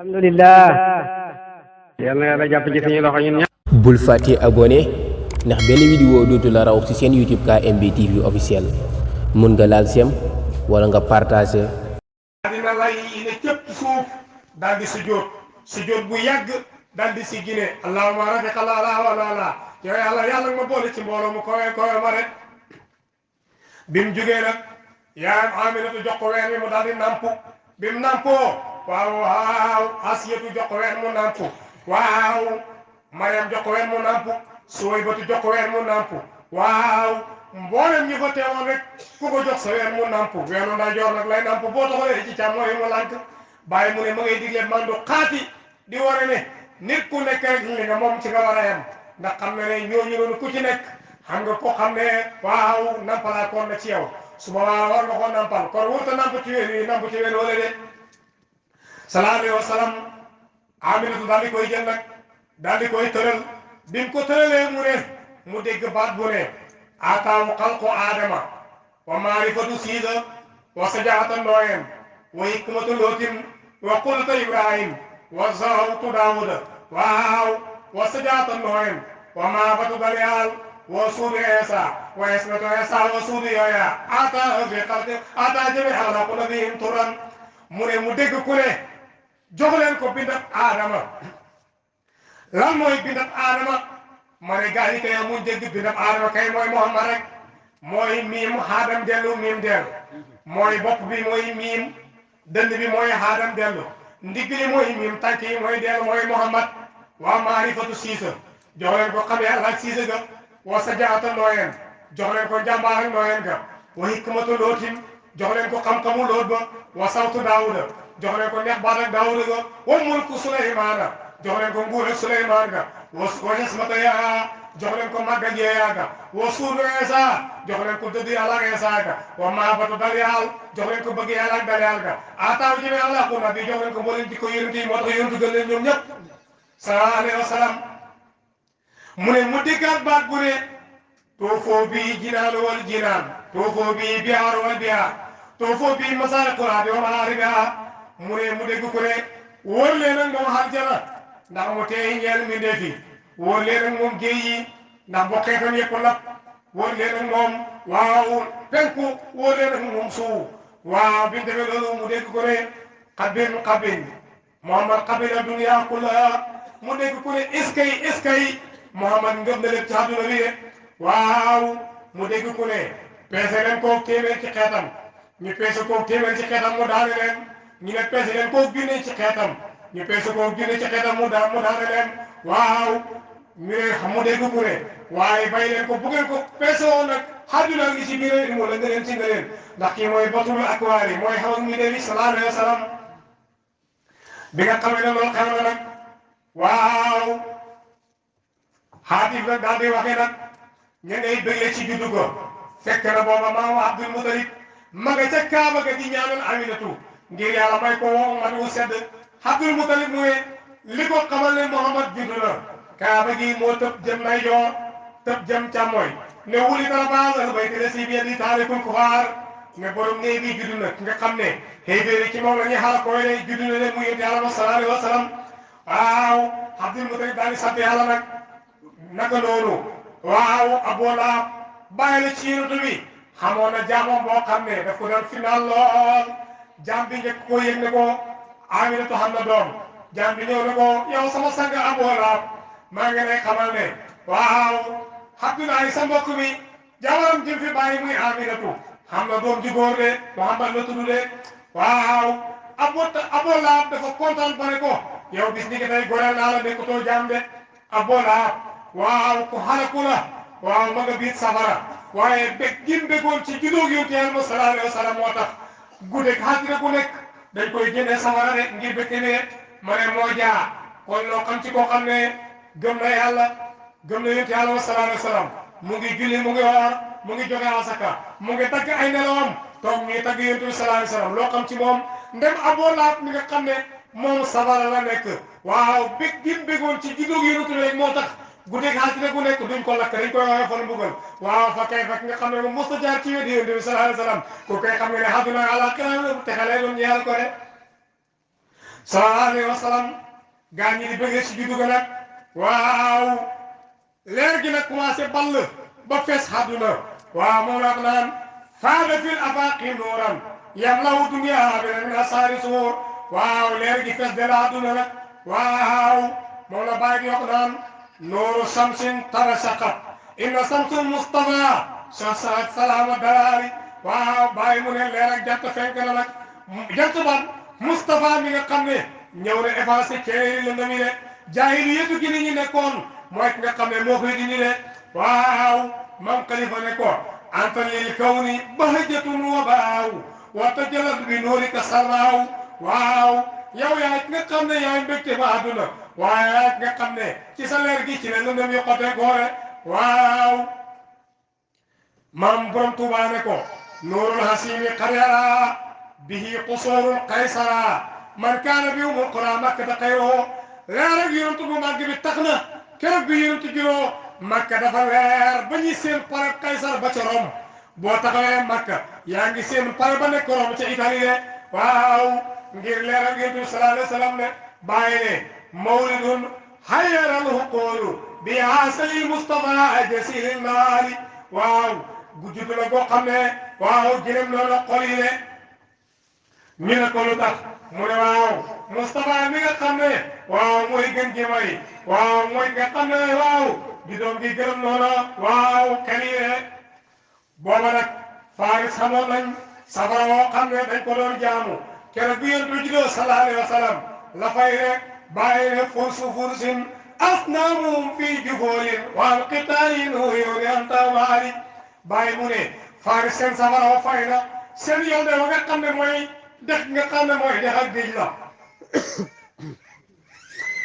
alhamdulillah yalla yalla japp ci suñu loxo ñun ñep bul faté abonné ndax benn vidéo dootu la raw ci seen YouTube KMB TV officiel mën nga laal sem wala nga partager dina lay ne cëpp suuf dal di sujud bu yàgg dal di si gine allahumma rafiqa la la wa la yow yàlla ma boole ci mbooloo mu kowe ma rek bim jugee nag yaayam Aminatu jox ko ween mi mu dal di nampu bim nampoo waaw Asiyatu jox ko ween mu nampu waaw Mariam jox ko ween mu nampu Suwaybatu jox ko ween mu nampu waaw mboolem ñi fa teewoon rek ku ko jox sa ween mu nampu weenu ndajoor nag lay nampu boo taxalee ci càmmooñ mu lànk bàyyi mu ne ma ngay digle mandu xaati di wone ne nit ku nekk rek li nga moom ci nga war a yem ndax xam ne ñooñu noonu ku ci nekk xam nga ko xam ne waaw nampalaa koon na ci yow su boobaa war nga koo nampal kon wurta namp ci ween yi namp ci ween wala de sallallahu alayhi wa sallam Aminatu daal di koy jël nag daal di koy tëral bi mu ko tëralee mu ne mu dégg baat bu ne ataamu xalqu aadama wa maarifatu siisa wa sajaata nooyen wa hikmatu lootin wa qulta ibrahim wa zawtu daawuda waaw wa sajaata nooyen wa maabatu dalyaal wa suudu eesa wa esmeto eesa wa suudu yooya ata fi xalqi ata jami xalaqu nabiyyin turan mu ne mu dégg ku ne jox leen ko bindab aadama lan mooy bindab aadama ma ne gaa yi kay amuñ dégg bindab aadama kay mooy Muhammad rek mooy miim xaadam dellu miim dellu mooy bopp bi mooy miim dënd bi mooy xaadam dellu ndigg li mooy miim tànk yi mooy dellu mooy Muhammad waa maarifatu siisa jox leen ko xam yàlla ak siisa ga wa sajaata nooyeen jox leen ko njàmbaar ak nooyeen ga wa hikmatu lootin jox leen ko xam-xamu loot ba wa sawtu daawuda jox leen ko neex baat ak daawuda ga wa mulku suleymaana jox leen ko nguur ak suleymaan ga wa xismata yaa jox leen ko màgg ak yeeyaa ga wa suudu eesa jox leen ko dëdd yàlla ak eesa ga wa maabatu dalyaal jox leen ko bëgg yàlla ak dalyaal ga ataaw jëme àlla ku nabi jox leen ko mbooleen jikko yonent yi moo tax yonent gën leen ñoom ñëpp sallallahu alayhi wa sallam mu ne mu déggaat baat bu ne toofoo bii jinaan wal jinaan toofoo bii bihaar wal bihaar toofoo bii masaariqul ardi wa magharibihaa mu ne mu dégg ku ne wóor leen ak moom aljana ndax mu teey ñeel mbindeef yi wóor leen ak moom géej yi ndax bokkeetam yëpp lap wóor leen ak moom waaw penku wóor leen ak moom suuf waaw bi ñu defee loolu mu dégg ku ne xabin Muhammad xabina dunya kullaha mu dégg ku ne iskay Muhammad ngëm na lépp ci àdduna bi de waaw mu dégg ku ne peese leen koo téeméer ci xeetam ñu peese koo téeméer ci xeetam mu daane leen ñu ne peese leen koo junne ci xeetam ñu peese koo junne ci xeetam mu daane leen waaw ñu ne mu dégg ku ne waaye bay leen ko bu ngeen ko peese woon nag àdduna ngi ci biir mu la nga leen ci nga leen ndax kii mooy batul akwaari mooy xaw ak mi dewi sallallahu alayhi wa sallam bi nga xamee ne loolu xew na nag waaw xaatif nag daal di waxee nag ña ngay bëggee ci juddu ko fekk na booba maamu Abdul Mutalib ma nga ca Kaaba ga di ñaanal Aminatu ngir yàlla may ko woo man wu sedd Abdul Mutalib mu ne li ko xamal ne Muhammad juddu na Kaaba gi moo tëb jëm ndeyjoor tëb jëm càmmooy ne wuli dara baal bay tële si biir di taarikul kufaar ne borom nee bi juddu na nga xam ne xëy ci moom la ñuy xaaral koy ne juddu na leen mu yënti yàlla sallallahu alayhi wa sallam waaw Abdul Mutalib daal di sant yàlla nag naka noonu waaw Abu Lahab bàyyi la ci yonent bi xamoon na jaamam boo xam ne daf ko doon final lool jaam bi njëkk koo yëg ne ko Aminatu xam na doom jaam bi ñëw ne ko yow sama sang Abu Lahab maa ngi lay xamal ne waaw Abdoulaye sa mbokk mi jabaram jëm fi bàyyi muy Aminatu xam na doom ji góor de Muhammad la tudd de waaw Abu Lahab dafa kontaan ba ne ko yow bis ni ki tey goreel naa la nekkutoo jaam de Abu Lahab waaw ku xalaku la waaw ma nga biit safara waaye bég gim bégoon ci juddóog yonent Yàlla sallallahu alayhi wa sallam moo tax guddeeg xaatina ku nekk dañ koy génne safara rek ngir békke ne ma ne moo jaa kon loo xam ci koo xam ne gëm na yàlla gëm na yonent Yàlla sallallahu alayhi wa sallam mu ngi julli mu ngi woor mu ngi joxe asaka mu ngi dagg ay nelawam toog ñuy tagg yonent bi sallallahu alayhi wa sallam loo xam ci moom ndem Abu Lahab mi nga xam ne moom safara la nekk waaw bég gim bégoon ci juddóog yonent rek moo tax guddeeg xaalis ku nekk duñ ko lakk dañ koy waxee fan mbugal waaw fa kay fekk nga xam ne moom mos a jaar ci wédi yonent bi sallallahu alayhi wa sallam ku koy xam nga ne àdduna àllaaxira te xale doon ñeel ko de sallallahu alayhi wa sallam gaa ñi di bëggee si juddu ga nag waaw leer gi nag commencé ball ba fees àdduna waaw moom la naan faada fil afaqi nuuran yamlaw dunya min asaari suur waaw leer gi fees de la àdduna nag waaw moom la bàyyi di wax naan nuuru samsin tarasaqat inna samsul mustafa sasaat salaama daraari waaw bàyyi mu ne leer ak jant fenk na nag jant ban Mustafa mi nga xam ne ñëw na effacé ceeri la ndami ne jaahili yëpp gi ni ñu nekkoon mooy ki nga xam ne moo koy dindi ne waaw mam Khalifa ne ko anta lil kawni bahjatun wa baaw wa tajallat bi nuurika saraaw waaw yow yaay ki nga xam ne yaay mbégte ba àdduna waaye yaay ki nga xam ne ci sa leer gi ci la lëndëm yi xote goore waaw mam borom Tuubaa ne ko nuurul hasimi qaryara bihi qusurul qaysara man kaana bi umul qura makka xayroo leer ak yonent bu màgg bi tax na keroog bi yonent juróo makka dafa leer ba ñuy seen pare qaysar ba ca Rome boo taxawee makka yaa ngi seen pare ba nekk Rome ca Italie de waaw ngir leer ak yonent bi sallallahu alayhi wa sallam ne bàyyi ne mawlidun hayyaral huqulu bi hasalil mustafa jasilil naari waaw gu judd la goo xam ne waaw jëlem noonu xol yi ne ñu ne ko lu tax mu ne waaw Moustapha mi nga xam ne waaw mooy gën gi may waaw mooy nga xam ne waaw di doom gi gërëm noonu waaw xel yi ne booba nag Faris xamoon nañ safara woo xam ne dañ ko doon jaamu keroog bi yonent bi juddoo sallallahu alayhi wa sallam la fay rek bàyyi ne fursu fursin asnaamum fii jufoolin wal qitaalin huyuuni anta waari bàyyi mu ne Faris seen safara woo fay na seen yoon de wa nga xam ne mooy dex nga xam ne mooy dex ak géej la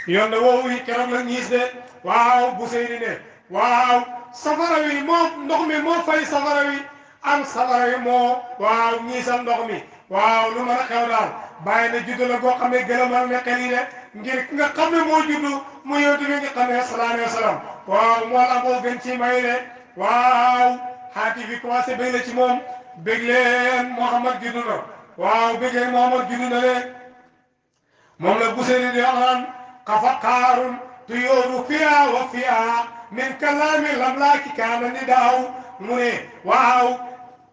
yoon de woowu yi keroog la ñiis de waaw bu seydi ne waaw safara wi moo ndox mi moo fay safara wi am safara wi moo waaw ñiisal ndox mi waaw lu mën a xew daal bàyyi na juddu la goo xam ne gëlëmal ne xel yi de ngir nga xam ne moo juddu mu yonent bi nga xam ne sallallahu alayhi wa sallam waaw moo la moo gën ci may de waaw xaati bi commencé bëgg la ci moom bëgg leen Muhammad juddu na waaw bëgg leen Muhammad juddu na leen moom la Buseyri di wax naan xafaqaarun tuyóoru fiya wa fiya min kalaami lamlaaki kaana ni daaw mu ne waaw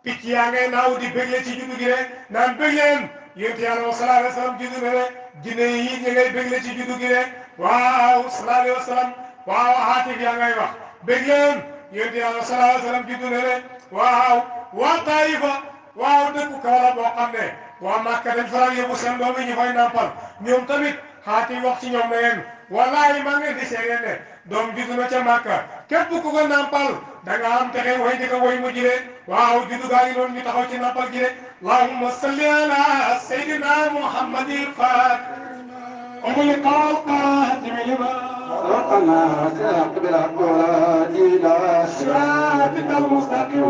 picc yaa ngay naaw di bëgg ci juddu gi de naan bëgg leen yonent Yàlla sallallahu alayhi wa sallam juddu na de jinne yi ñu ngay bëgg ci juddu gi de waaw sallallahu alayhi wa sallam waaw xaatif yaa ngay wax bëgg leen yonent Yàlla sallallahu alayhi wa sallam juddu na de waaw waa Taayifa waaw dëkku kaw la boo xam ne waa Màkka dañ faral yóbbu seen doom yi ñu fay nampal ñoom tamit xaati wax ci ñoom ne leen wallaahi maa ngi leen di seede ne doom juddu na ca Màkka képp ku ko nampal da nga am texe way di ko way mu jire waaw juddu gaa ngi noonu ñu taxaw ci nampal gi de allahumma salli ala sayyidina muhammadil faatih أغلق القاتم لما رقنا سيقبل القرآن إلى صراطك المستقيم